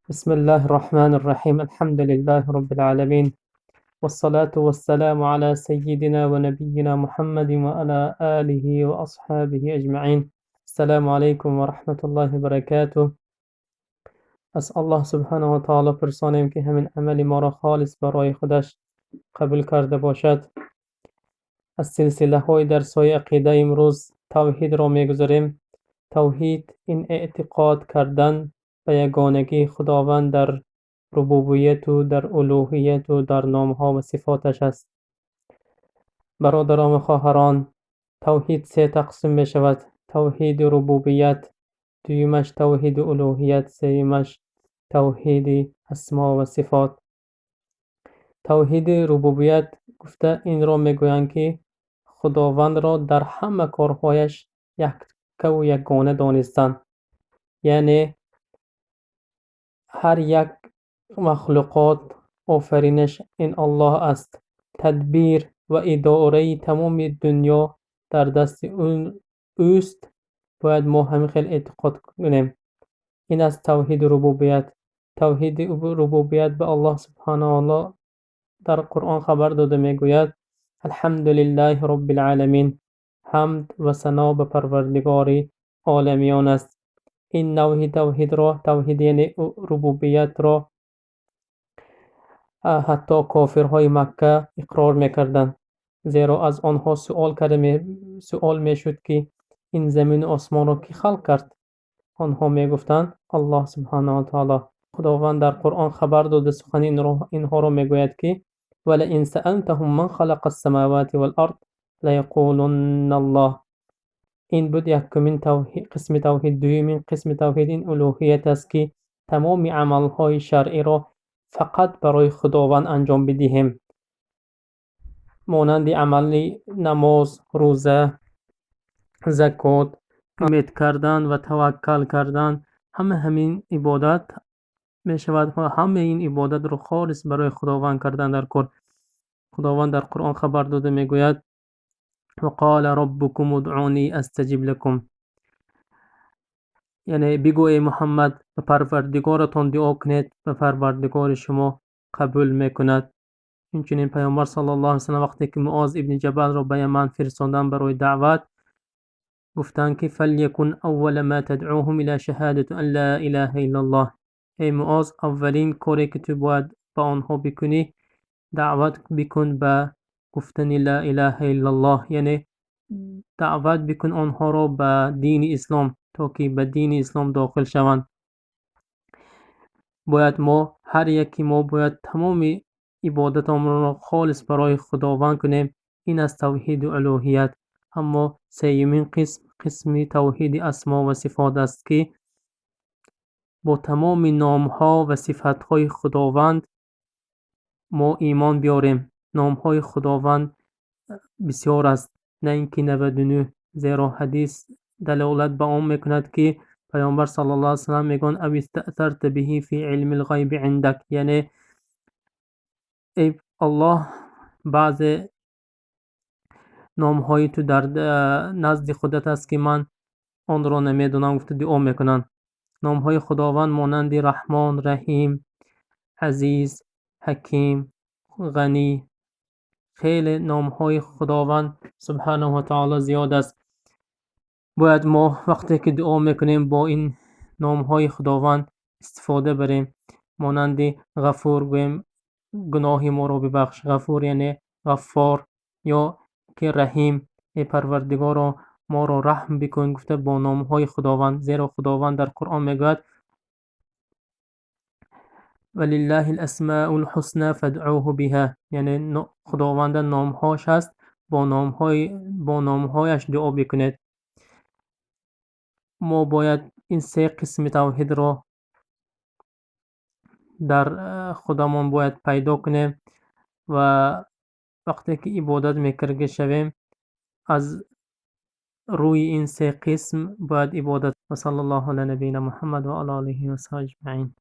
بسم الله الرحمن الرحيم، الحمد لله رب العالمين، والصلاة والسلام على سيدنا ونبينا محمد وعلى آله وأصحابه أجمعين. السلام عليكم ورحمة الله وبركاته. از الله سبحانه و تعالی پرسانیم که همین عمل ما را خالص برای خودش قبول کرده باشد. از سلسله های درس های عقیده امروز توحید را میگذاریم. توحید این اعتقاد کردن به یگانگی خداوند در ربوبیت و در الوهیت و در نامها و صفاتش است. برادران و خواهران، توحید سه تقسیم می شود: توحید ربوبیت، دویمش توحید الوهیت، سیمش توحید اسما و صفات. توحید ربوبیت گفته این را میگویند که خداوند را در همه کارهایش یک و یگانه دانستند، یعنی هر یک مخلوقات آفرینش این الله است، تدبیر و اداره تمام دنیا در دست اوست. باید ما همین خیلی اعتقاد کنیم. این از توحید ربوبیت. توحید ربوبیت به الله سبحانه و تعالی در قرآن خبر داده میگوید: الحمد لله رب العالمین، حمد و ثنا به پروردگار عالمیان است. این نوع توحید را، توحید یعنی ربوبیت را، حتی کافرهای مکه اقرار میکردند، زیرا از آنها سؤال میشد که این زمین و آسمان را کی خلق کرد؟ آنها میگفتند الله سبحانه و تعالی. خداوند در قرآن خبر داده سخن اینها را میگوید که ولئن سألتهم من خلق السماوات والارض لیقولن الله. این بود یکمین قسم توحید. دومین قسم توحید این الوهیت است که تمام عملهای شرعی را فقط برای خداوند انجام بدهیم، مانند عمل نماز، روزه، زکات، امید کردن و توکل کردن. همه همین عبادت می شود و همه این عبادت رو خالص برای خداوند کردن در کار. خداوند در قرآن خبر داده میگوید: وقال ربكم ادعوني استجب لكم، یعنی بگو ای محمد به پروردگارتان دعا کنید و پروردگار شما قبول میکند. اینچنین پیامبر صلی الله علیه و سلم وقتی که معاذ ابن جبل را به یمن فرستادن برای دعوت، گفتند که فلیکن اول ما تدعوهم الى شهادة ان لا اله الا الله. ای معاذ، اولین کاری که تو باید به آنها بکنی دعوت بکن به گفتن لا اله الا الله، یعنی دعوت بکن آنها را به دین اسلام تا که به دین اسلام داخل شوند. باید ما هر یکی ما باید تمام عبادتمان را خالص برای خداوند کنیم. این از توحید و الوهیت. اما سیمین قسم، قسم توحید اسما و صفات است که با تمام نامها و صفتهای خداوند ما ایمان بیاریم. نامهای خداوند بسیار است، نه اینکه 99، زیرا حدیث دلالت به آن میکند که پیامبر صلی الله علیه و سلم میگن او استأثرت به فی علم الغیب عندک، یعنی ای الله بعض نامهای تو در نزد خودت است که من آن را نمیدانم، گفته دعا میکنند. نامهای خداوند مانند رحمان، رحیم، عزیز، حکیم، غنی، خیلی نامهای خداوند سبحانه و تعالی زیاد است. باید ما وقتی که دعا میکنیم با این نامهای خداوند استفاده بریم، مانند غفور گویم گناه ما را ببخش، غفور یعنی غفار، یا که رحیم، ای پروردگارا ما را رحم بکن، گفته با نامهای خداوند. زیرا خداوند در قرآن میگوید ولله الاسماء الحسنى فادعوه بها، یعنی خداوند نامهاش هست، با نامهایش دعا بکنید. ما باید این سه قسم توحید را در خودمان باید پیدا کنیم و وقتی که عبادت میکرده شویم از روی این سه قسم باید عبادت. و صلی الله علی نبینا محمد و علی آله و صحبه اجمعین.